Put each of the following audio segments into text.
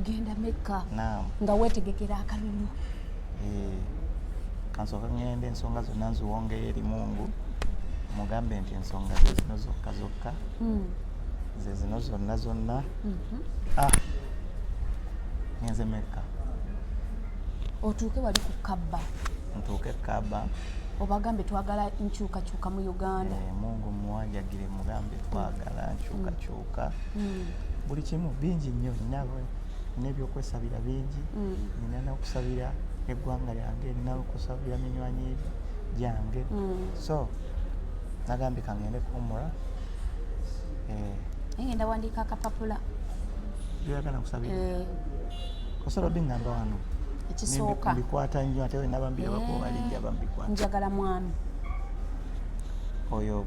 Kugenda Mekka. Naam. Nga weetegekera akalulu. Eh, kansooka ngende, ensonga zonna nziwongeyo eri Mungu, mugambe nti ensonga ze zino zokka zokka, ze zino zonna zonna. Ah, ngenze Mekka. Otuuke wali ku Kabba. Ntuuke Kaaba. Obagambe twagala nkyukakyuka mu Uganda. Eh, Mungu muwanjagire, mugambe twagala nkyukakyuka. Buli kimu bingi nnyo, nina ebyokwesabira bingi. Nina n'okusabira eggwanga lyange, nina okusabira minywanyi gyange. So nagambye kangende kuwumula. Eh, ngenda wandiika akapapula. Byoyagala nkusabira? Eh. Osobola obiŋŋamba wano. Ekisooka. Mbikwata nnyo, ate wenaba mbirabako walijja bambikwata. Njagala mwami. Oyo.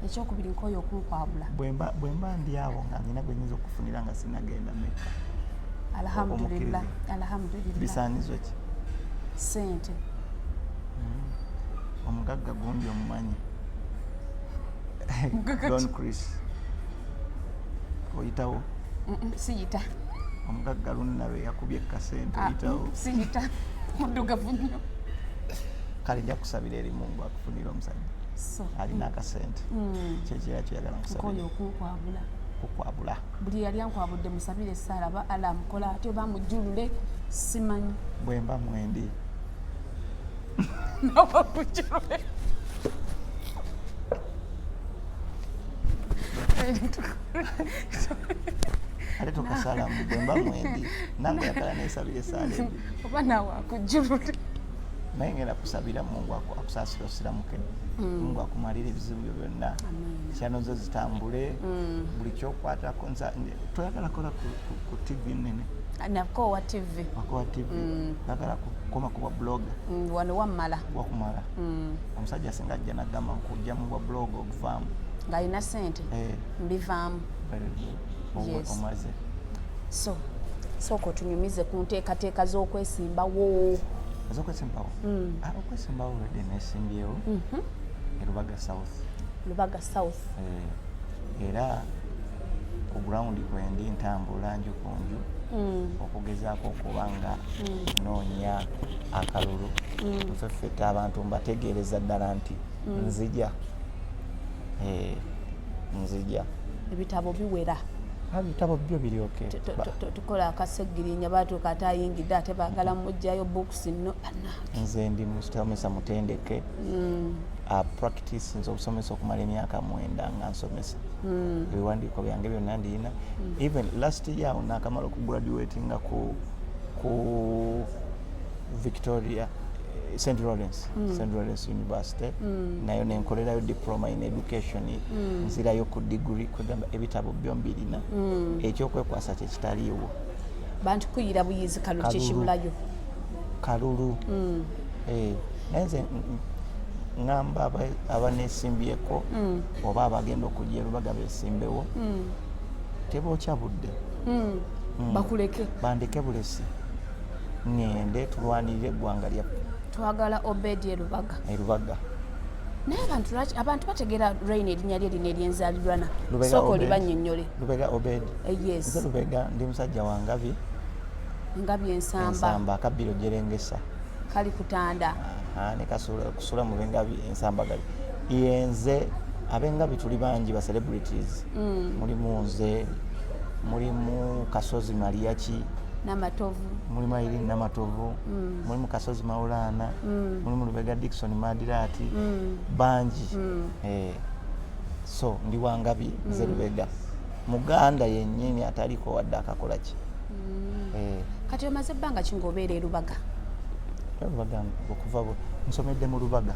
Ekyokubiri, nkoyo okunkwabula. Bwe mba ndi awo nga nina gwe nyinza okufunira nga sinagenda Mekka. Alhamdulillah. Omukkiriza. Alhamdulillah. Bisaanizo ki? Sente. Omugagga gundi omumanyi? Mugagga? Don Chris, oyitawo? Siyita. Omugagga lunnabe yakubye ekasente. Ah, Oyitawo? Siyita, muddugavu nnyo. Kale nja kusabira eri Mungu akufunira omusajja So alina akasente. Kyekira kyoyagala nkoyo nkusabira? Okunkwabula. Kukwabula. Buli yali ankwabudde musabire essaala, ba ala amukola ate oba mujjulule, simanyi. Bwe mba mwendi. Nawe akujjulule. Ate tokasalamu, bwe mba mwendi nange oyagala nesabira essaala embi. Oba naawe akujjulule. Naye ngenda kusabira Mungu akusaasire osiramuke, Mungu akumalire ebizibu byo byonna, kyano zo zitambule, buli kyokwatako. Toyagala kola ku TV nene? Nakoowa TV. Wakowa TV? Oyagala kukoma ku bwa blogger? Wano wammala. Wakumala. Omusajja singa ajja nagamba nkujja mu bwa blog, oguvaamu? Ng'alina sente. Eh, mbivaamu. Very good. Yes. Omaze. So sooka otunyumize ku nteekateeka z'okwesimbawo. Ezokwesimbawo? Ah, okwesimbawo olwedde nesimbyewo erubaga South. Lubaga South. Eh, era ku ground kwendi, ntambula nju ku nju okugezaako okuba nga noonya akalulu. Nfeffetta abantu, mbategeereza ddala nti nzija. Eh, nzija. Ebitabo biwera. Ah, ebitabo byo biri okay. Tukola akasegirinya, batuuka ate ayingidde, ate baagala mugjayo books nno bannange. Nze ndi musomesa mutendeke. Practice nze obusomesa okumala emyaka 9 nga nsomesa. Ebiwandiiko byange byonna ndiyina. Even last year awo nakamala okugraduatinga ku Victoria, St Lawrence, St Lawrence University, nayo nenkolerayo diploma in education. Nzirayo ku degree. Kwegamba ebitabo byo mbirina, ekyokwekwasa kyekitaliiwo. Bantu kuyira buyizi kalulu. Kalulu. Kyekibulayo. Kalulu. Eh, naye nze ŋŋamba abaneesimbyeko oba abagenda okujja erubaga beesimbewo, tebookya budde. Bakuleke. Bandeke bulesi ŋŋende tulwanirire eggwanga lyaffe. Twagala Obedi erubaga. Erubaga. Naye abantu lwaki abantu bategeera Rain erinnya lye lino eryenzaalirwana? Lubega Sooka Obed. olibannyonnyole. Lubega Obed. Eh, yes. Nze Lubega, ndi musajja wa Ngabi. Ngabi Ensamba. Ensamba, akabbiro Jerengesa. Kali kutanda. Aha, ne kasula kusula mu bengabi ensambagabi. Yenze abengabi tuli bangi ba celebrities. Mulimu nze, mulimu Kasozi Mariachi, Namatovu. Mulimu Irene Namatovu, mulimu Kasozi Maulana, mulimu Lubega Dickson Madirati, bangi. Eh, so ndi wangabi nze Lubega. Muganda yennyini ataliko wadde akakola ki. Eh, Kati omaze ebbanga ki ng'obeera erubaga? Lubaga okuva nsomedde mu Lubaga,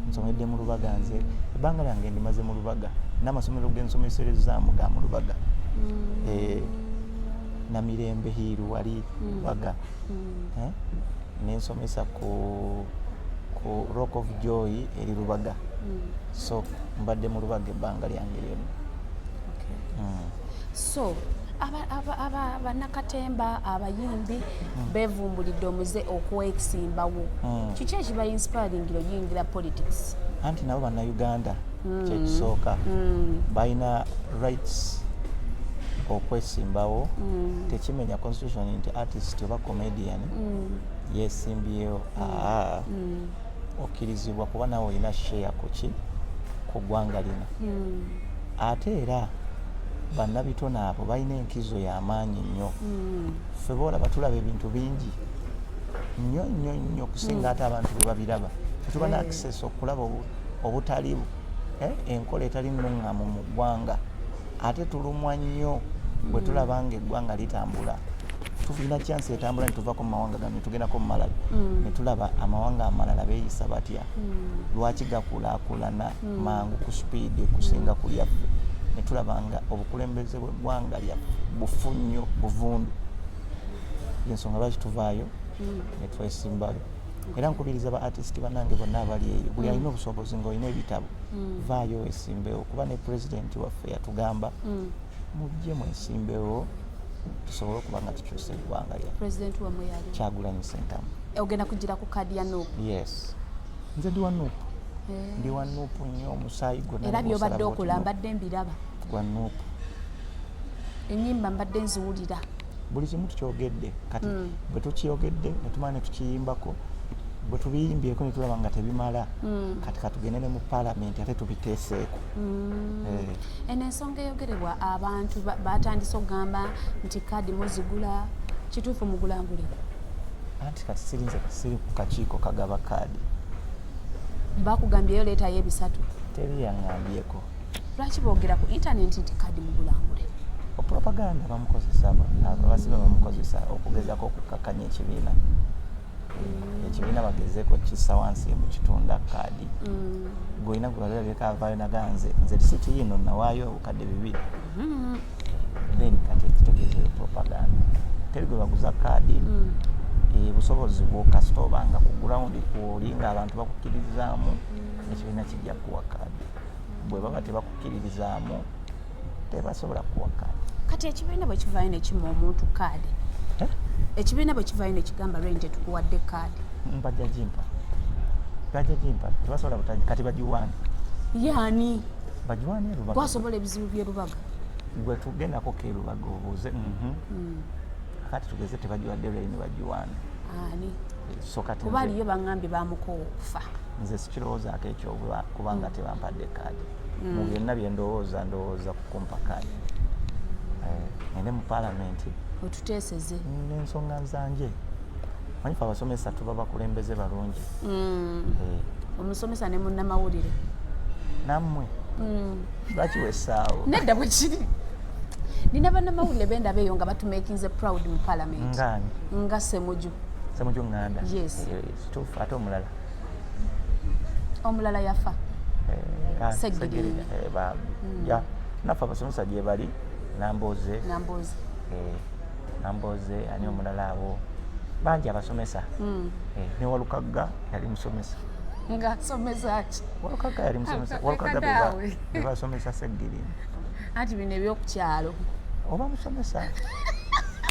nsomedde mu Lubaga. Nze ebbanga lyange ndimaze mu Lubaga, n'amasomero gensomeserezaamu ga mu Lubaga. Eh, Namirembe Hiiru wali Lubaga. Eh, nensomesa ku Rock of Joy eri Lubaga. So mbadde mu Lubaga ebbanga lyange lyonna. So bannakatemba abayimbi beevumbulidde omuze okwesimbawo. Kiki ekiba inspiringira oyingira politics? Anti nabo Bannayuganda, kyekisooka balina rights. Okwesimbawo tekimenya constitution nti artist oba comedian yesimbyewo. Aa, okkirizibwa kuba nawe olina share kuki ku ggwanga lino. Ate era bannabitone abo balina enkizo y'amaanyi nnyo. Ffe boolaba tulaba ebintu bingi nnyo nnyo nnyo kusinga ate abantu bwe babiraba. Tetuba na access okulaba obutali enkola etali nnuŋŋamu mu ggwanga. Ate tulumwa nnyo bwe tulaba nga eggwanga litambula. Tulina chance etambula ne tuvako mu mawanga gano ne tugendako mu malala, ne tulaba amawanga amalala beeyisa batya, lwaki gakulaakulana mangu ku speed okusinga ku lyaffe, ne tulaba nga obukulembeze bw'eggwanga lyaffe bufu nnyo, buvundu. Yensonga lwaki tuvaayo ne twesimbayo. Era nkubiriza ba artist bannange bonna abali eyo, buli alina obusobozi ng'olina ebitabo, vaayo wesimbewo, kuba ne pulezidenti waffe yatugamba mujje mwesimbewo tusobole okuba nga tukyusa eggwanga lyaffe. President wammwe yali? Kyagulanyi Sentamu. Ogenda kugira ku kaadi ya NUP? Yes, nze ndi wa NUP, ndi wa NUP nnyo, omusaayi gwonna. Era ne byobadde gwosala okola bw'oti mbadde mbiraba. Gwa NUP. Enyimba mbadde nziwulira. Buli kimu tukyogedde. Kati bwe tukyogedde ne tumala ne tukiyimbako, bwe tubiyimbyeko ne tulaba nga tebimala, kati katugende ne mu paalamenti ate tubiteeseeko. Eno ensonga eyogerebwa abantu batandise okugamba nti kaadi muzigula. Kituufu mugulangule? Anti kati sirinze, siri ku kakiiko kagaba kaadi. Bakugambyeyo leetayo ebisatu? Teri yaŋŋambyeko. Lwaki boogera ku intaneti nti kaadi mugulangule? Propaganda bamukozesa, abasibe bamukozesa okugezako okukakkanya ekibiina. Ekibiina bagezeeko kissa wansi mu kitunda kaadi. Gwolina gwe balabika avaayo naga nze nze risiti yino nawaayo obukadde 200. Then kati ekitegeeza eyo propaganda. Teri gwe baguza kaadi. Busobozi bwo, kasita obanga ku ground kwoli nga abantu bakukkirizaamu, ekibiina kijja kuwa kaadi. Bwe baba tebakukkiririzaamu, tebasobola kuwa kaadi. Kati ekibiina bwe kivaayo nekima omuntu kaadi, Eh? ekibiina bwe kivaayo nekigamba lweni tetukuwadde kaadi? Bajja gimpa, bajja gimpa, tebasobola butagi. Kati bagiwaani? Yaani? Bagiwaani erubaga. Gwasobola ebizibu by'erubaga? Gwe tugendako kerubaga obuuze. Kati tugeze tebagiwadde lweni, bagiwaani? Ani? So kati Kuba nze aliyo baŋŋambye bamukoowa okufa. Nze sikirowoozaako ekyo kubanga tebampadde kaadi. Mu byonna bye ndowooza, ndowooza kukumpa kaadi. Ngende mu paalamenti otuteeseze. N'ensonga nzanje. Manyi fe abasomesa tuba bakulembeze balungi. Omusomesa ne munnamawulire. Nammwe lwaki wessaawo? Nedda, bwe kiri. Nina bannamawulire bendaba eyo nga batumakinze proud mu parliament. Ngaani? Nga Semuju. Semuju Ŋŋanda. Yes. Kituufu. Ate omulala? Omulala yafa. Seggirinya. Seggirinya, bambi. Ya, naffe abasomesa gye bali, Namboze. Namboze. Namboze. Ani omulala? Abo bangi abasomesa. Ne Walukagga yali musomesa. Ng'asomesa ki? Walukagga yali musomesa. Walukagga Kadaawe. be basomesa Seggirinya. Anti bino ebyokukyalo. Oba musomesa,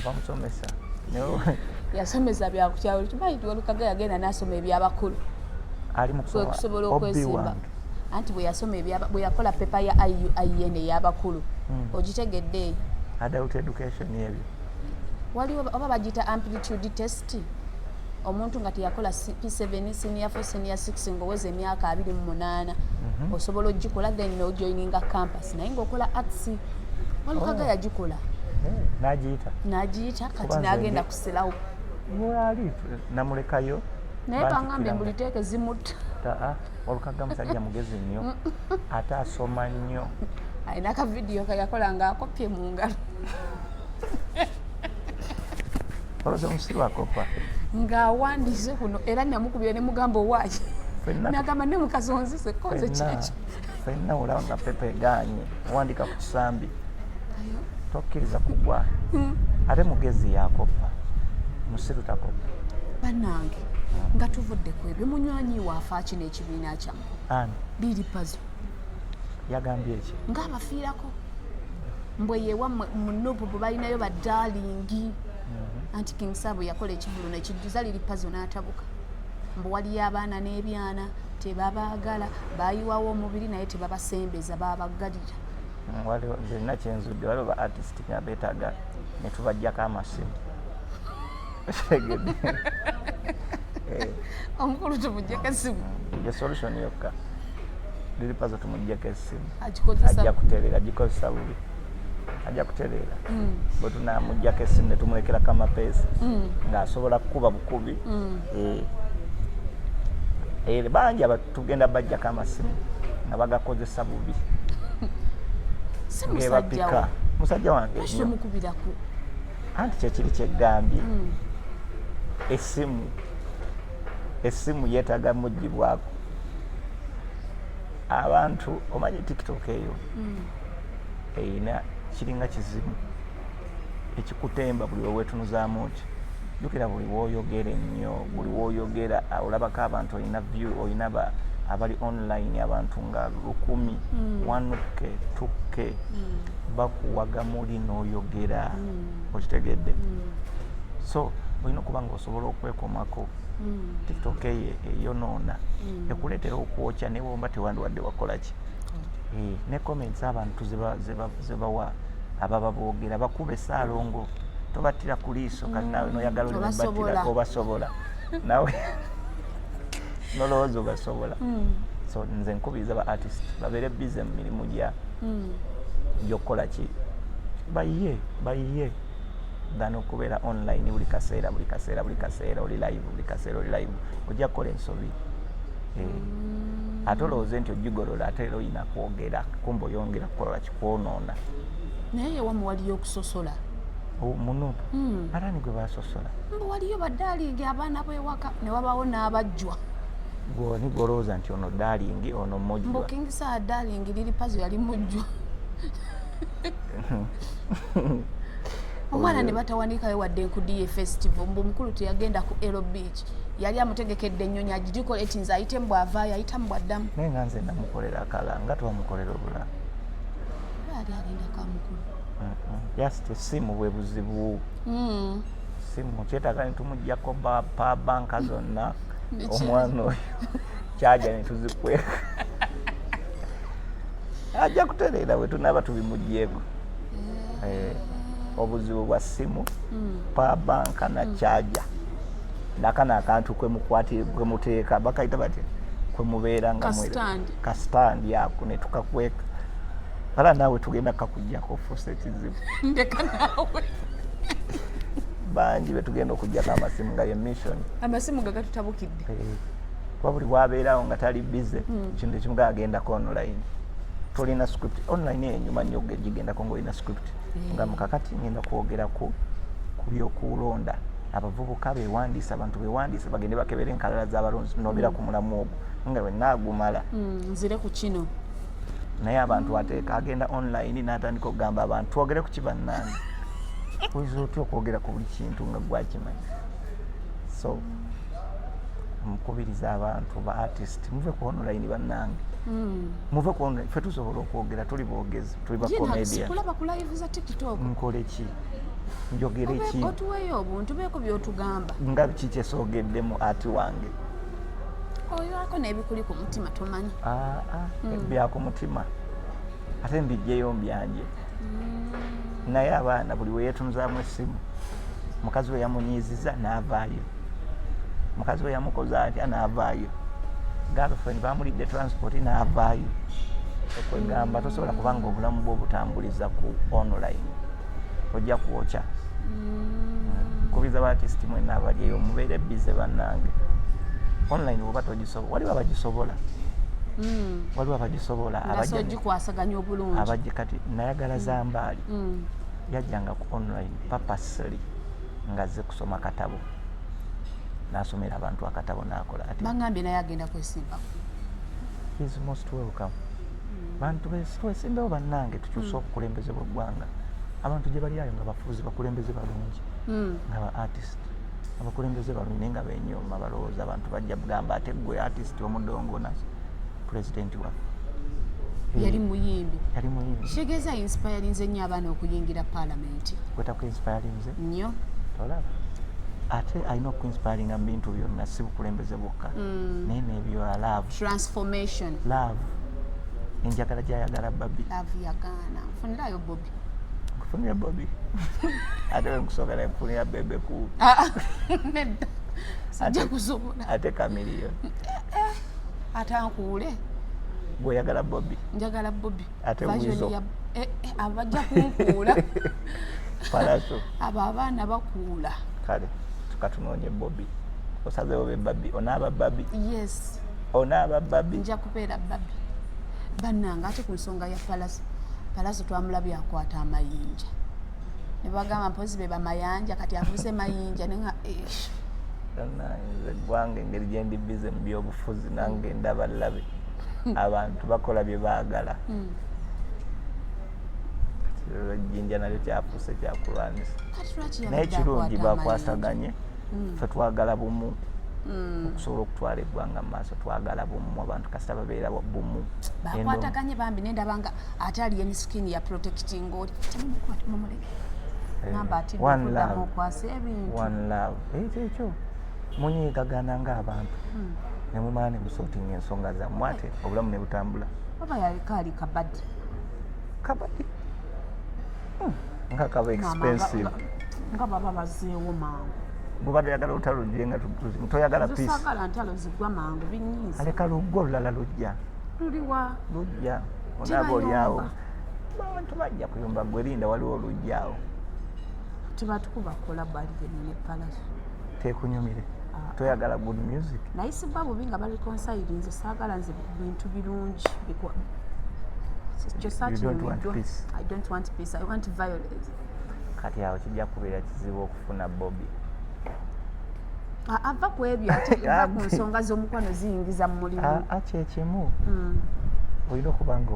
oba musomesa. Yasomesa byakukyalo. Kimanyi nti Walukaga yagenda n'asoma ebyabakulu? Ali mu Kwe kusoma kusobola Obi okwesimba. Wange. Anti bwe yasoma bwe yakola paper ya IUIN ey'abakulu, ogitegedde eyo? Adult education ebyo. Waliwo oba bagiyita amplitude test, omuntu nga teyakola P7, senior 4, senior 6, ng'oweza emyaka 28 osobola ogikola, then nojoininga campus naye ng'okola arts. Walukaga Oh. yagikola. N'agiyita. N'agiyita kati Kuba nze n'agenda kuserawo. Lwali namulekayo. Naye baŋŋambye Bantikkira mbuliteeke zimutta. Aa, Walukagga musajja mugezi nnyo ate asoma nnyo. Alina akavidiyo keyakola ng'akopye mu ngalo. Olowooza omusiru akopa? Ng'awandiise kuno, era namukubira ne mugamba owaayi. Nagamba ne mukazi onzise konze. Kyekyo. Ffenna olaba nga paper egaanye, owandika ku kisambi, tokkiriza kugwa. Ate mugezi yakopa, musiru takopa. Bannange, nga tuvudde ku ebyo, munywanyi waafa kino ekibiina kyammwe. Ani? Liri Pazo. Yagambye eki? Ng'abafiirako mbwe yewammwe mu NUP bwe balinayo badaalingi. Anti King Saha yakola ekivulu nekijjuza Liri Pazo n'atabuka mbu waliyo abaana n'ebyana tebabaagala, bayiwawo omubiri naye tebabasembeza, babaggalira. Waliwo nze nina kyenzudde, waliwo ba artist nga beetaaga ne tubajjako amasimu. Okitegedde? Eh, Omukulu tumuggyeko essimu. Ye solution yokka. Lil Pazo tumuggyeko essimu. Agikozesa. Ajja kutereera, agikozesa bubi. Ajja kutereera. Bwe tunamuggyako essimu ne tumulekerako amapeesa ng'asobola kukuba bukubi. Eh. Eh, bangi tugenda bajjako amasimu nga bagakozesa bubi. Si musajja Ngebapika. wo? Musajja wange Lwaki nnyo. tomukubirako? Anti kyekiri kyeggambye, essimu yeetaaga mugibwako abantu. Omanyi TikTok eyo eyina kiringa kizibu ekikutemba buli weweetunuzaamu ki. Jjukira buli woyogera ennyo, buli woyogera, olabako abantu, olina view, olina abali online, abantu nga 1000, 1K, 2K, bakuwaga muli n'oyogera. Okitegedde? So olina okuba nga osobola okwekomako. TikTok eyo eyonoona, ekuleetera okwokya naye womba tewandiwadde wakola ki. Eh, ne comments abantu zebawa ababa boogera, bakuba esaalongo, tobattira ku liiso. Kati naawe noyagala oleme Obasobola. battira, obasobola, nawe nolowooza obasobola. So nze nkubiriza ba artist babeere busy mu mirimu gyokukola ki, bayiye bayiye, than okubeera online buli kaseera, buli kaseera, buli kaseera oli live, buli kaseera oli live. Ojja kukola ensobi. Eh, ate olowooze nti ogigolola, ate era olina kwogera, kumba oyongera kukola kikwonoona. Naye ewamu waliyo okusosola. Oh, muno ate ani gwe basosola? Mbu waliyo ba darling abaana b'ewaka, ne wabawo n'abajjwa. Gwoni gwolowooza nti ono darling, ono Mbu mujjwa? King Saha darling, Lil Pazo yali mujjwa. Omwana ne batawanikayo wadde enkudiye festival. Mbu omukulu teyagenda ku Ero Beach, yali amutegekedde ennyonyi agigikola nze ayitemu, bw'avaayo ayitamu bw'addamu. Naye nga nze namukolera akala nga twamukolera obulala. Ali alinda kamukulu. Just essimu bwe buzibu. Simu kyetaaga netumugjako pa banka zonna. Ne Omwana oyo kyaja netuzikweka, ajja kutereera bwe tunaaba tubimugyeko. Eh, obuzibu bwa ssimu, pa banka na kyaja, nakano akantu kwemuteeka, bakayita batya, kwemubeera nga Ka stand. Ka stand ako netukakweka ala, naawe tugenda kakugjako ofuusa ekizibu. Ndeka naawe. Bangi betugenda okugjako amasimu nga ye mission. Amasimu ga gatutabukidde. Eh, kuba buli wabeerawo nga tali busy, kintu ekimu gaagendako online, tolina script. Online eyo enyuma nnyo gigendako ngaolina script, nga mukakati ngenda kwogera ku byokulonda, abavubuka bewandiisa, abantu bewandiisa bagende bakebere enkalala z'abalonzi, nobeera ku mulamu ogwo nga wenaagumala. Nzire ku kino. Naye abantu ateeka agenda online n'atandika okugamba abantu twogere ku kibannange, oyinza otya okwogera ku buli kintu nga gwakimanyi? So mukubiriza abantu ba artist, muve ku online bannange, muve ku online. Ffe tusobola okwogera, tuli boogezi, tuli ba comedian. Sikulaba ku live za TikTok. Nkole ki? Njogere ki? Otuweeyo obuntu, beeko byotugamba. Nga ki kyesoogeddemu ati wange? Oyoako n'ebikuli ku mutima, tomanyi. Ah, ah, byaku mutima ate mbijjeyo mbyanje. Naye abaana buli weyetunuzaamu essimu, mukazi we yamunyiiziza n'avaayo, mukazi we yamukoze atya n'avaayo, girlfriend bamulidde transport n'avaayo. Okwegamba tosobola kubanga obulamu bwe obutambuliza ku online, ojja kwokya. Kubiza ba artist mwenna abali eyo, mubeere busy bannange. Online bwoba togisobola, waliwo abagisobola, waliwo abagisobola. Nga abajja so gikwasaganya obulungi. Abajja kati nayagala zambaali yajjanga ku online purposely nga azze kusoma katabo, n'asomera abantu akatabo n'akola ati. Bangambye naye agenda kwesimbako. Is most welcome. Bantu twesimbewo bannange, tukyuse obukulembeze bw'eggwanga. Abantu gye bali ayo nga bafuuzi bakulembeze balungi, nga ba artist abakulembeze balungi, naye nga benyooma, balowooza abantu bajja kugamba ate gwe artist omudongo na pulezidenti waffe. Yali muyimbi. Yali muyimbi. Kitegeeza inspirinze nnyo abaana okuyingira paalamenti. Gwetakuinspirinze? Nnyo. Tolaba ate alina okuinspiringa mu bintu byonna, si bukulembeze bwokka, naye nebyola love. Transformation. Love. Enjagala gyayagala Barbie. Love yagaana. Nfunirayo Bobi. Nkufunira Bobi, ate wenkusooka nenkufunira Bebe ku Ah, nedda, sijja kusobola. Ate Chameleone. Ate ankuule. Gweoyagala Bobi. Njagala Bobi. Ate Version Weasel. Abajja kunkuula. Pallaso. Abo abaana bakuula. Kale tukatunoonye Bobi. Osazeewo be Barbie, onaaba Barbie? Yes. Onaaba Barbie? Nja kubeera Barbie. Bannange, ate ku nsonga ya Pallaso, Pallaso twamulabye akwata amayinja ne bagamba mpozi be bamayanja, kati afuuse mayinja nenga. Nze eggwanga engeri gyendi busy mu byobufuzi, nange ndaba labe abantu bakola bye baagala. Kati lero ejjinja nalyo kyafuuse kyakulwanisa. Kati lwaki Naye yabadde kirungi akwata amayinja? Bakwasaganye. Ffe twagala bumu okusobola okutwala eggwanga mu maaso. Twagala bumu, abantu kasita babeera bumu. Bakwataganye bambi, nendaba nga ate Alien Skin ya protecting oli, temumukwata, mumuleke. Ngamba ati One okuddamu love. okwasa ebintu. One love. Ekyo ekyo munyiigagana ng'abantu ne mumala ne musortinga ensonga zammwe, ate obulamu ne butambula. Oba yaliko ali kabadi. Kabadi. Nga kaba expensive. Nga baba bazeewo mangu. Bwebadde oyagala olutalo lujje nga toyagala Nze peace. Saagala ntalo zigwa mangu, binyiiza. Aleka luggwa, olulala lujja. Luliwa? Lujja, onaaba oliawo. Tebayomba. Bantu bajja kuyomba, gwe linda, waliwo olujja awo. Tebatukuba collabo Alien ne Pallaso. Tekunyumire? Ah. Toyagala good music? Naye sibba bubi nga bareconcile, nze saagala, nze bintu birungi kyo. You don't want Sakinyumiddwa. Peace. I don't want peace, I want violence. Kati awo kijja kubeera kizibu okufuna Bobi. Ah, ava ku ebyo, ate va ku nsonga z'omukwano ziyingiza mu mulimu. Ah, kyekimu, olina okuba nga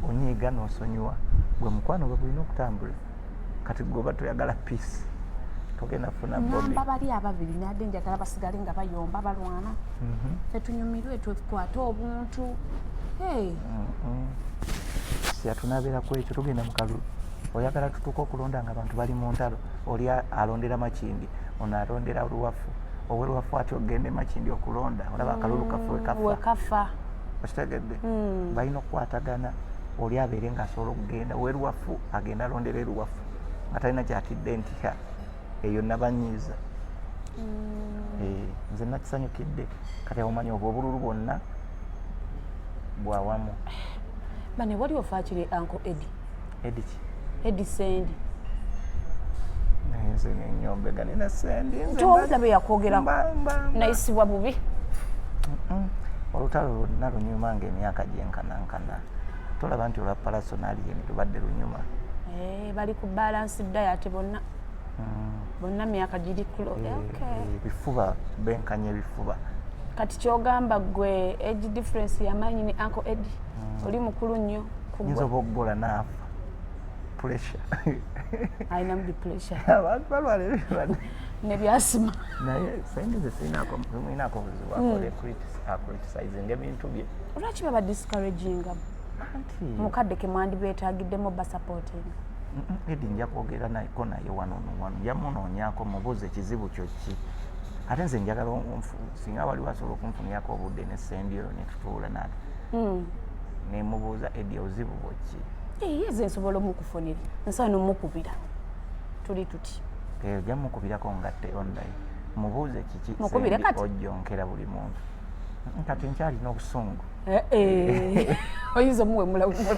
onyiiga n'osonyiwa, gwe mukwano gwe gulina okutambula. Kati gwe oba toyagala peace, togenda kufuna Bobi. Ngamba bali ababiri nadde njagala basigale nga bayomba, balwana, ffe tunyumirwe, twekwate obuntu. Hey. Sya tunabeera ku ekyo, tugenda mu kalulu. Oyagala tutuuke okulonda nga abantu bali mu ntalo, oli alondera Makindi, ono alondera Luwafu, owe Luwafu ati ogende Makindi okulonda, olaba akalulu kafe wekafa. Wekafa. Okitegedde? Balina okukwatagana, oli abeere ngaasobola okugenda weruwafu, agenda alondera eruwafu nga talina kyatidde nti ha, eyo nabanyiiza. Eh, nze nakisanyukidde. Kati awo omanyi obwo obululu bwonna bwawamu. Bane wali ofaakire Uncle Eddie? Ediki? Eddie Sendi. Naye nze nenyombega nina Sendi nze. Towulira bye yakwogerako? Mba Nayisibwa bubi. Olutalo lwonna lunyuma nga emyaka gyenkanankana. Tolaba nti olwa Pallaso ne Alien lubadde lunyuma? Eh, bali ku balance diet bonna, bonna myaka giri Eh, okay. Ebifuba benkanya ebifuba. Kati kyogamba gwe age difference yamaanyi ne Uncle Eddie, oli mukulu nnyo ku Nyinza gwe. oba okugola naafa pressure. Alinamu bi pressure. Abantu balwala ebirwadde. Nebyasima. Naye Sendi nze simulinako buzibu, acriticising ebintu bye. Lwaki baba discouraginga? Anti Mukadde ke mwandibeetagiddemu basupporting. Eddie nja kwogera nayeko naye wano no wano, nja munoonyaako mubuuze ekizibu kyo ki. Ate nze njagala singa waliwo asobola okunfunirako obudde ne Sendi oyo netutuula nate nemubuuza, Eddie, obuzibu bwoki? Ye ze nsobola omukufunira, nsobola nomukubira tuli tuti. Ojja mukubirako ngatte online, mubuuze kiki. Mukubire Sendi kati? Ojjonkera buli muntu. Kati nkyalina obusungu. Eh, eh. Oyinza omuwemulawemula.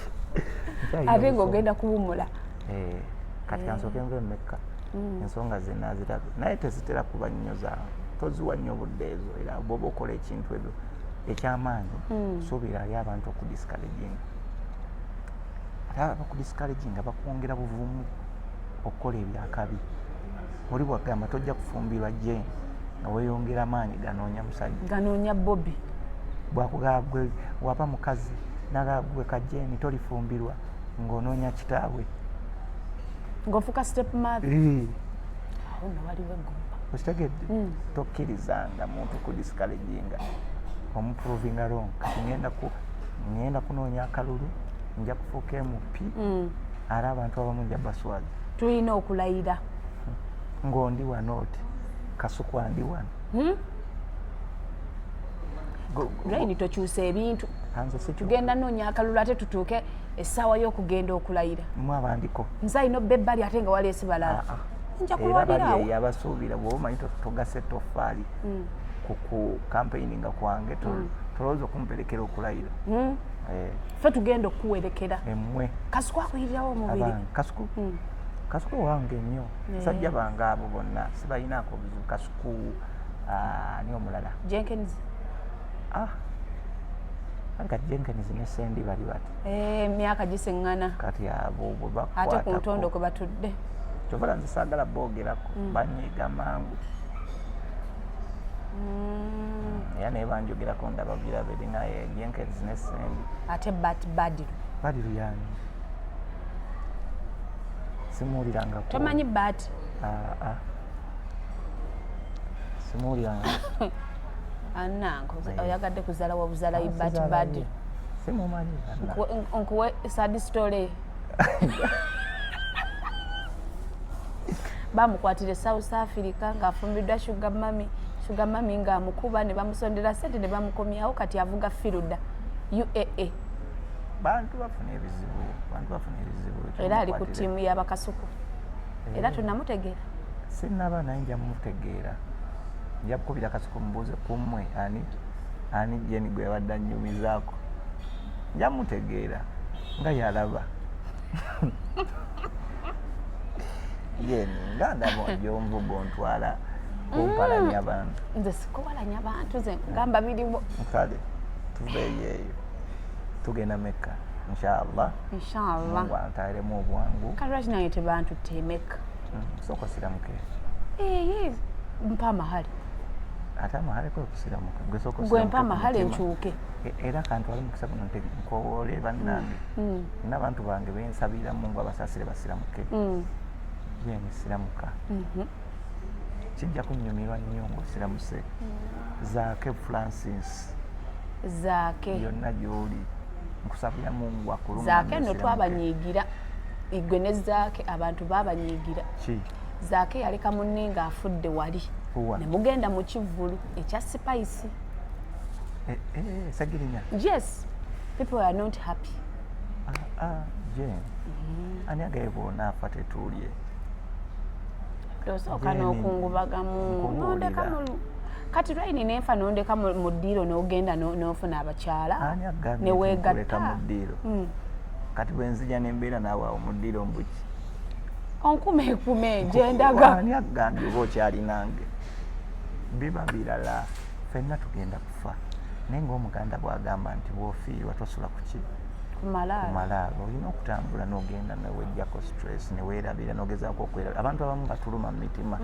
Nkyalina Ate obusungu. ng'ogenda kuwumula. Eh, kati kansooke nve mekka, ensonga ze nazirabe, naye tezitera kuba nnyo za toziwa nnyo budde ezo. Era bwoba okola ekintu ebyo ekyamaanyi, suubira ali abantu okudiscouraginga, ate abakudiscouraginga bakwongera buvumu okukola ebyakabi. Oli bwagamba tojja kufumbirwa Jane, nga weeyongera maanyi ganoonya musajja. Ganoonya Bobi. Bwakugamba gwe waba mukazi nagaa gwe kajeni tolifumbirwa, ng'onoonya kitaabwe. Ng'ofuuka step mother. Eh, Awo nno waliwo eggumba. Okitegedde? Tokkirizanga muntu kudiscouraginga, omuprovinga wrong. Kati ngenda kunoonya akalulu, nja kufuuka MP, ate abantu abamu nja baswaza. Tulina okulayira. Ng'ondi wano oti Kasuku andi wano. Raini, tokyusa ebintu. Nze si Tugenda noonya akalulu, ate tutuuke essaawa y'okugenda okulayira. Mwe abandiko. Nze alina obba ebbali, ate nga waleesi balala. Ah, ah. Nja Era bali kulwaniraawo. eyo abasuubira, bw'oba omanyi togase toffaali ku campaigninga kwange, tolowooza okumperekera okulayira. Eh, Ffe tugenda okukuwerekera. Emmwe. Kasuku akuyirirawo omubiri. Abange, Kasuku, Kasuku wange nnyo. Basajja bange abo bonna sibalinaako obuzibu. Kasuku, ah, ani omulala? Jenkins. Ah, kati kati Jenkins ne Sendi bali bati. Eh, emyaka gisiŋŋana. Kati abo bwe Ate ku ntondo bakwatako, kwe batudde. Kyova nze saagala boogerako, banyiiga mangu. Era naye banjogerako, ndaba biraba eri, naye Jenkins ne Sendi. Ate bat Badiru? Badiru yani simuwulirangako. Tomanyi bat? Ah, ah. Simuwuliranga. Anange, Eh. oyagadde kuzala wa buzalayi bat Sizaala Badiru. ye. Simumanyi banna. Nkuwe sad story. Bamukwatira e South Africa ng'afumbiddwa sugar mummy, sugar mummy ng'amukuba, ne bamusondera sente ne bamukomyawo. Kati avuga Fielder UAA. Bantu bafuna ebizibu, bantu bafuna ebizibu. Era ali ku Kyomukwatire. ttiimu y'abakasuku era tonamutegeera. Sinaba, naye nja mutegeera. Nja kukubira Kasuku mubuuze kummwe ani ani Jeni gwe yabadde annyumizaako. Nja mutegeera nga yalaba Jeni, nga ndaba gyonvuga ontwala kumpalanya bantu. Nze sikuwalanya bantu, nze nkugamba biriwo. Kale tuveeyo eyo, tugenda Mekka inshallah. Inshallah. Mungu antairemu obwangu. Kale lwaki nange tebantutte emekka? Sooka osiramuke. Ee, mpa amahale. Ate amahale kwe kusiramuka? Gwe sooka Gwe osiramuke mpa ku amahale mutima. nkyuke. Era kantwale mukisa guno nte nkowoole bannange n'abantu bange bensabira Mungu abasaasire basiramuke. Jeni, siramuka. Kijja kunnyumirwa nnyo ng'osiramuse. Zaake Francis, Zaake. yonna gy'oli nkusabira Mungu akulungamye, Zaake nno osiramuke. twabanyiigira, igwe ne Zaake, abantu babanyiigira. Ki? Zaake yaleka munne ng'afudde wali. Wa? Ne mugenda mu kivvulu ekya Spice. Eh, eh, Sagirinya? Yes, people are not happy. Ah, ah, Jane, ani agaye bw'onaafa tetuulye? Osooka Jane, n'okungubagamu nkubuulira. nondeka mu kati lwaini nenfa nondeka mu ddiiro n'ogenda n'ofuna abakyala. Ani agambye nti nkuleka mu Neweegatta. ddiiro? Kati bwe nzija nembeera naawe awo mu ddiiro, mbuki? Onkumeekume gyendaga. Ani agambye oba okyali nange? Biba birala, ffenna tugenda kufa, naye ngaomuganda bw'agamba nti bw'ofiirwa tosula ku ki? Kumalaalo. Kumalaalo. Olina okutambula n'ogenda newejjako stress, neweerabira, n'ogezaako okwerabira. Abantu abamu batuluma mu mitima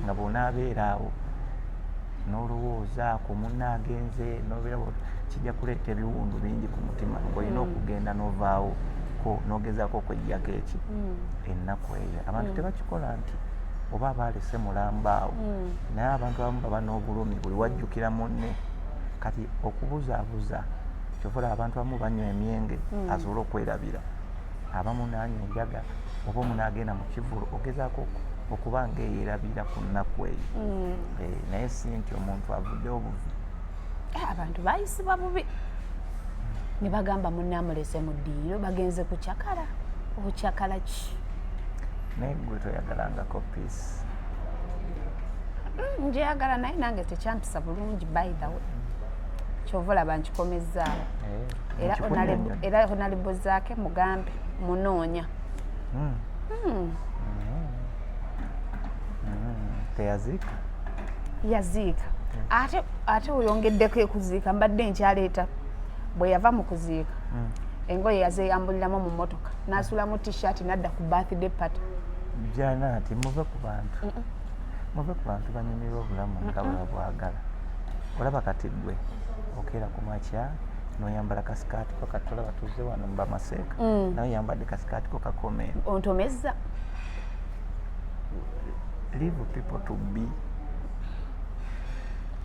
nga bw'onaabeera awo n'olowooza ku munna agenze, nobeera kijja kuleeta ebiwundu bingi ku mutima. Olina okugenda n'ovaawo ko n'ogezaako okwejjako eki ennaku eyo. Abantu tebakikola nti oba abaalese mulamba awo, naye abantu abamu baba n'obulumi buli wajjukira munne. Kati okubuzaabuza, kyova olaba abantu abamu banywa emyenge asobole okwerabira, abamu nanywa enjaga, oba omu n'agenda mu kivulu, ogezaako okuba ngaeyerabira ku nnaku eyo. Eh, naye si nti omuntu avuddewo buvi. Eh, abantu bayisibwa bubi ne bagamba munne amulese mu ddiiro, bagenze kucakala. Obucakala ki? Naye gwe toyagalangako peace. Njeyagala, naye nange tekyampisa bulungi. By the way, kyova olaba nkikomezaawo. Eh, Era nkikunnyonnyodde. Era honorable Zaake mugambe munoonya. Teyaziika? Yaziika. Ate oyongeddeko ekuziika, mbadde nkyaleeta bwe yava mu kuziika, engoye yazeeyambuliramu mu motoka n'asulamu T-shirt n'adda ku birthday party. Jana, ati muve ku bantu, muve ku bantu, banyumirwa obulamu nga bwe babwagala. Olaba kati gwe okeera ku makya noyambala kasikaati ko. Kati olaba tuzze wano mu bamaseeka, naye oyambadde kasikaati ko kakome. Ontomezza. Leave people to be.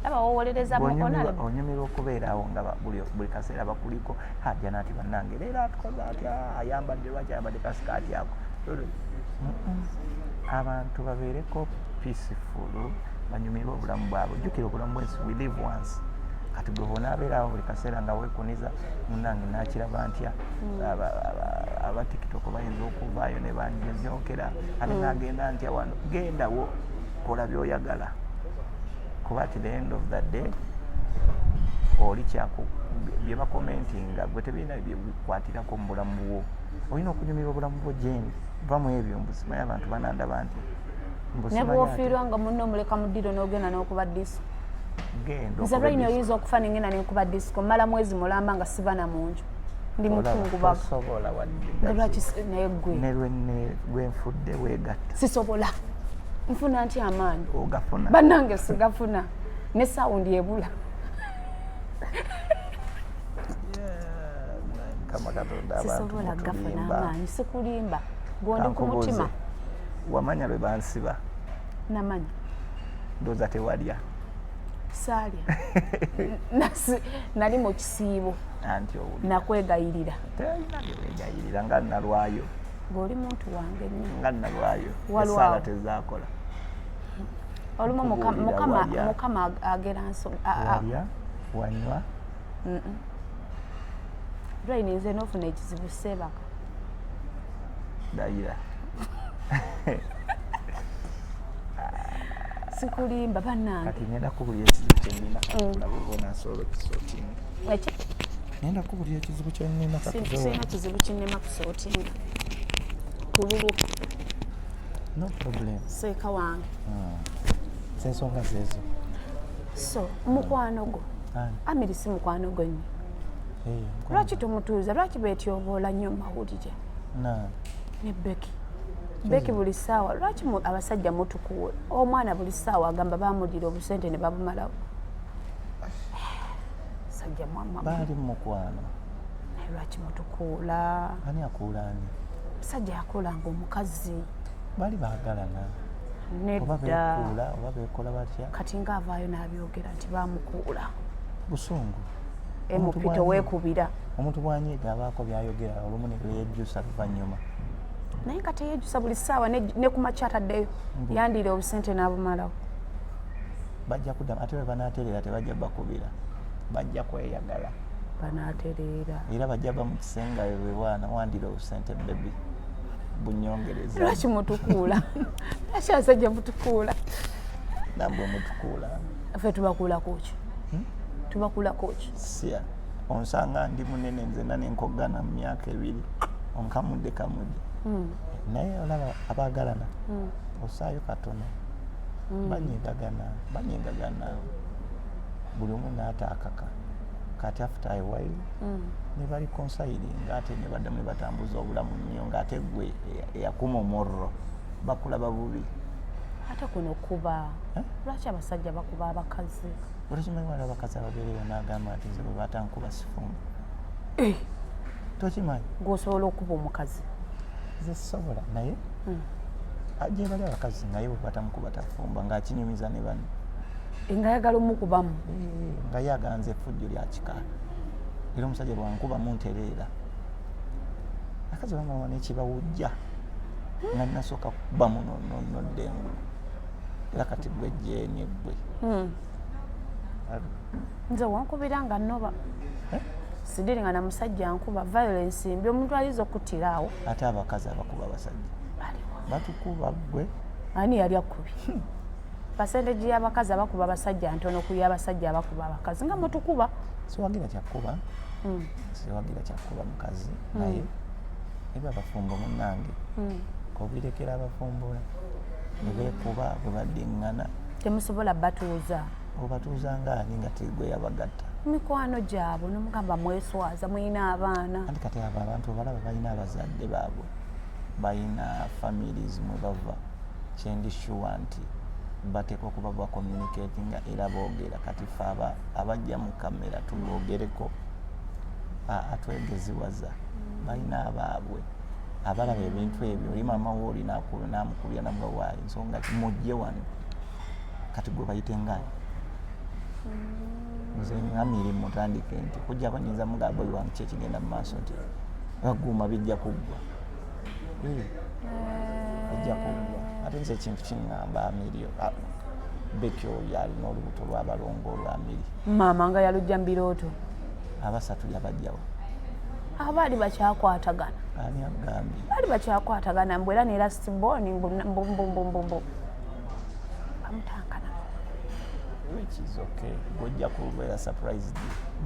Laba wowolereza mu honorable. Onyumirwa okubeerawo nga buli kaseera bakuliko hajana ati bannange leero atukoze atya, ayambadde, lwaki ayambadde kasikaati ako? Mm-mm. Abantu babeereko peaceful, banyumirwe obulamu bwabwe. Jjukira obulamu bwensi, we live once. Kati gwe bonaabeerawo buli kaseera nga weekuniza, munange nakiraba ntya? Aba TikTok bayinza okuvaayo ne banjonyokera ate nagenda ntya wano? Gendawo, kola byoyagala, kuba at the end of the day oli kyaku bye bakomentinga gwe tebirina byekukwatirako mu bulamu bwo. Olina okunyumirwa obulamu bwo. Jendi va mu ebyo, mbu simanyi abantu banandaba nti mbu Ne simanyi ate. Bwofiirwa nga munno omuleka mu ddiro n'ogenda n'okuba disco. Genda Nze okube lwaini disco. Oyinza okufa nengenda nenkuba disco, mmala mwezi mulamba nga siba na munju, ndi Olaba, mukungubaga. Tosobola wadde. Nga lwaki naye gwe Ne lwenfudde weegatta. Sisobola, nfuna nti amaanyi. Ogafuna. Bannange, sigafuna, ne sound ebula. Kama Katonda, abantu Sisobola gafuna mutulimba. amaanyi, sikulimba, gondi ku Kankubuuze, mutima. Wamanya lwe bansiba? Namanya. Ndowooza tewalya. Saalya. Nali mu kisiibo. Anti owulira. Nakwegayirira. Terina byewegayirira nga nalwayo. Ng'oli muntu wange nnyo. Nga nalwayo. Walwawo. Esaala tezaakola. Olumu Nkubuulira, Mukama walya. Mukama agera nso Walya, wanywa? Lwaini, nze nofuna ekizibu, seebaka. Dayira. Sikulimba, bannange. Kati ngenda kubulira ekizibu kyenina, olaba oba onaasobola okisootinga. Ngenda kubulira ekizibu kyenina. Sirina kizibu kinnema kusootinga ku lulwo. No problem. Seeka wange. Zensonga zezo. So mukwano gwo. Ani? Amiri si mukwano gwo nnyo? Eh, mukwano. Lwaki tomutuuza? Lwaki beetyoboola nnyo mu mawulire? Na Ne Beki, Beki buli ssaawa lwaki abasajja mutukuwe omwana? Buli ssaawa agamba bamulira obusente ne babumalawo. Sajja mwamwa. Baali mu mukwano. Naye lwaki mutukuula? Ani akuula ani? Musajja yakuulanga omukazi. Baali baagalana. Oba Nedda. beekuula oba beekola batya. Kati ngaavaayo n'abyogera nti bamukuula. Busungu. Omuntu Emupito weekubira. Omuntu bwanyiiga abaako byayogera, olumu ne yejjusa luvannyuma. Naye nga teyejjusa, buli ssaawa ne ku makya ataddeyo yandiira obusente n'abumalawo. Bajja kuddamu ate bwe banaatereera tebajja bakubira, bajja kweyagala. Banaatereera. Era bajja ba mu kisenge ayo bwe bwana wandira obusente, baby, bunyongereza. Lwaki mutukuula? Lwaki abasajja mutukuula? Nambwe mutukuula. Ffe tubakuulako ki? Tubakuulako ki? Sya onsanga ndi munene nzenna nenkogana mu myaka 2, onkamudde kamudde. Naye olaba abaagalana osaayo katono, banyigagana, banyigagana, buli omu n'ataakaka. Kati after a while ne bareconcilinga ate ne baddamu ne batambuza obulamu nnyo, ng'ate gwe eyakuma omurro bakulaba bubi. Ate kuno kuba Eh? lwaki abasajja bakuba abakazi? Olwokimanyi wali abakazi ababeereyo n'agamba nti nze bwe batankuba sifumba? Tokimanyi? Gwosobola okuba omukazi? Nze sisobola, naye gye bali abakazi naye bwe batamukuba tafumba, ng'akinyumiza ne banne. Nga ayagala omukubamu. Eh, nga ye aganza effujjo lya kika, era omusajja bwankubamu ntereera. Akazi bamawa nekibawujja nga nasooka kubamu nodda engulu, era kati gwe jeeni gwe. Nze wankubira nga nnoba. Eh? Sidiri nga na musajja nkuba, violence mbi, omuntu ayinza okuttira awo. Ate abakazi abakuba abasajja? Baliwa? Batukuba gwe. Ani yali akubye? Percentage y'abakazi abakuba abasajja ntono ku y'abasajja abakuba abakazi, nga mutukuba. Siwagira kyakkuba, siwagira kyakkuba mukazi, naye eba abafumbo munnange kobirekera abafumbo ne beekuba bwe baddiŋŋana. Temusobola batuuza? Obatuuza nga ani nga tigwe yabagatta? Mikwano gyabwe nomugamba mweswaza, mulina abaana. Anti kati abo abantu obalaba balina abazadde baabwe, balina families mwe bava. Kyendi sure nti bateekwa okuba bacommunicatinga era boogera. Kati fe abajja mu kamera tuboogereko, atwegeziwaza. Balina abaabwe abalaba ebintu ebyo. Oli maama we oli namukubira namuga waayo ensonga ki, mujje wano. Kati gwe bayite ngaani? Nze nga mirimu tandike nti kujjako nyinza mugamba oyo wange kyekigenda mu maaso nti baguma bijja kuggwa. Eh, bijja kuggwa. Ate nze ekintu kiŋŋamba amirio. Becky oyo alina olubuto lw'abalongo olwamiri. Maama nga yalujja mu birooto. Abasatu yabajjawo. Abaali bakyakwatagana. Ani agambye? Baali bakyakwatagana mbu era ne last born mbu mbu mbu mbu mbu mbu bamutankana. Which is okay, gojja kubeera surprised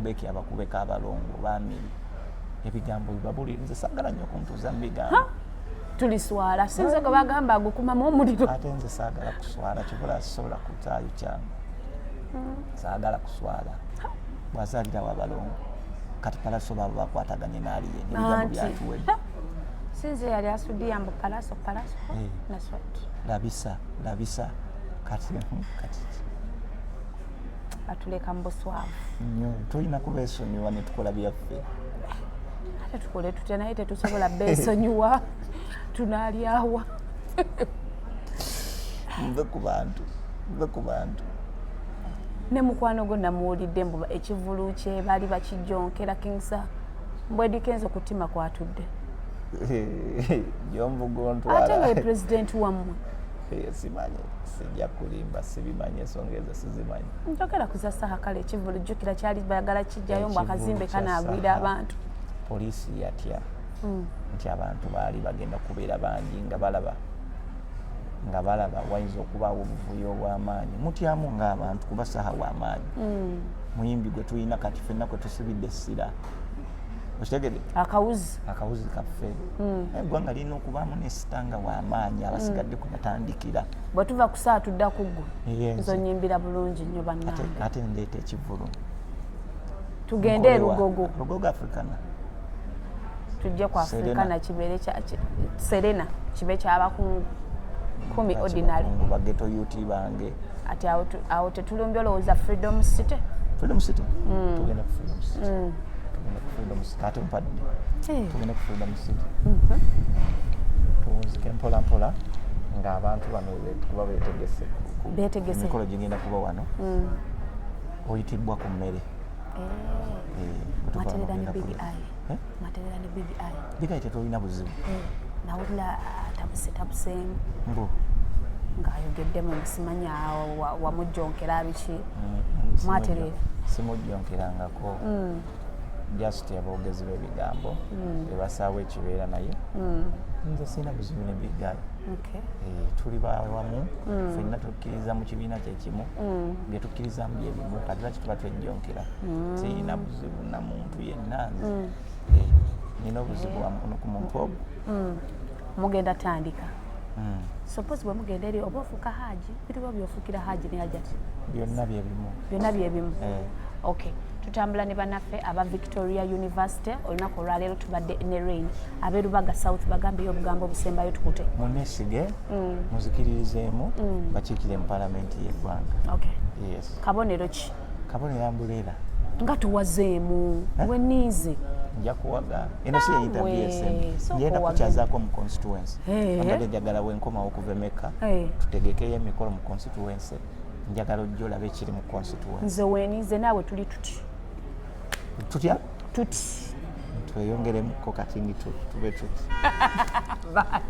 Becky abakubeko abalongo bamiri. Ebigambo bibabuli, nze saagala nnyo kuntuuza mu bigambo. Tuliswala, sinze gwe bagamba agukumamu omuliro. Ate nze saagala kuswala, kyobola sisobola kutaayo kyangu. Saagala kuswala. Bwazaalirawo abalongo kati Palaso baabo bakwataganye n'aliye ebigambo Anti byatuwedde. Sinze yali asudiya mbu Palaso Palaso. Eh. Naswat. Labisa labisa kati kati Batuleka mu buswavu. Nnyo tulina kubeesonyiwa ne tukola byaffe. Ate tukole tutya? Naye tetusobola beesonyiwa, tunaalyawa. Nve ku bantu, nve ku bantu. Ne mukwano gwo namuwulidde mbu ekivulu kye baali bakijonkera King Saha, mbu Eddy Kenzo kutima kwatudde. Gyonvuga. Ate nga ye Ontwala. Pulezidenti wammwe. Simanyi, sijja kulimba, sibimanyi, ensonga ezo sizimanyi. Njogera ku za Saha. Kale ekivulu jjukira kyali bayagala kijjayo mbu Ekivulu akazimbe kya kanaagwira Saha. abantu. Poliisi yatya nti abantu baali bagenda kubeera bangi nga balaba wayinza okubaawo obuvuyo obw'amaanyi. Mutyamu ng'abantu kuba Saha w'amaanyi, muyimbi gwe tulina kati ffenna kwe tusibidde essira, okitegede? Akawuzi. Akawuzi kaffe. Eggwanga lirina okubaamu ne star nga w'amaanyi abasigadde kwe batandikira. Bwe tuva ku saa tudda ku ggwe. Ye nze. Nzo nyimbira bulungi nnyo. Ate Bannange, ate ndeeta ekivvulu. Tugende e Nkolewa. Lugogo. Lugogo Africana. Tujje ku Serena. Africana kibeere Serena kibe kyabakungu 10 ordinary. Ba ghetto youth bange. Ati awo awo tetulumbye olowooza Freedom City. Freedom City, tugenda ku Freedom City, tugenda ku Freedom City. Ate mpadde. Tugenda ku Freedom City, tuwunzike mpola mpola ng'abantu bano kuba betegese Beetegese. Emikolo gigenda kuba wano, oyitibbwa ku mmere. Eh, bwe tuva wano Mwaterera ne ogenda Big kulya. Eye. Eh? Mwaterera ne Big Eye. Big Eye tetulina buzibu. Nawulira atabuse tabuseemu. Mbu Ng'ayogeddemu musimanyi awo wamujjonkera biki. Mwaterera. Simujjonkerangako, just aboogezi b'ebigambo bebasaawo ekibeera, naye nze sirina buzibu ne Big Eye. Eh, tuli bawamu ffenna, tukkiriza mu kibiina kyekimu, bye tukkirizamu byebimu, kati lwaki tuba twejjonkera? Sirina buzibu na muntu yenna nze. Eh, nina obuzibu ku muntu ogwo. Mugenda tandika. Suppose bwe mugenda eri oba ofuuka haji, biriwo byofuukira haji ne hajati? Byonna byebimu. Byonna byebimu. Eh. Okay, tutambula ne bannaffe aba Victoria University. Olunaku olwaleero tubadde ne Rain ab'e Lubaga South. Bagambeyo obugambo obusembayo tukute. Munesige, muzikiririzeemu, bakiikire mu palamenti y'eggwanga. Okay. Yes. Kabonero ki? Kabonero ambuleera. Nga tuwazeemu weniize. Nja kuwaga, eno si ye interview Naawe, esembe. sooka Ngenda owage. kukyazaako mu constituency. Eh. Ambadde njagala wenkomawo okuva emeka, tutegekeyo emikolo mu constituency. Njagala ojja olabe ekiri mu constituency. Nze weniize, naawe tuli tuti. Tutya? Tuti. Tweyongeremuko katini, tube tuti. Bye.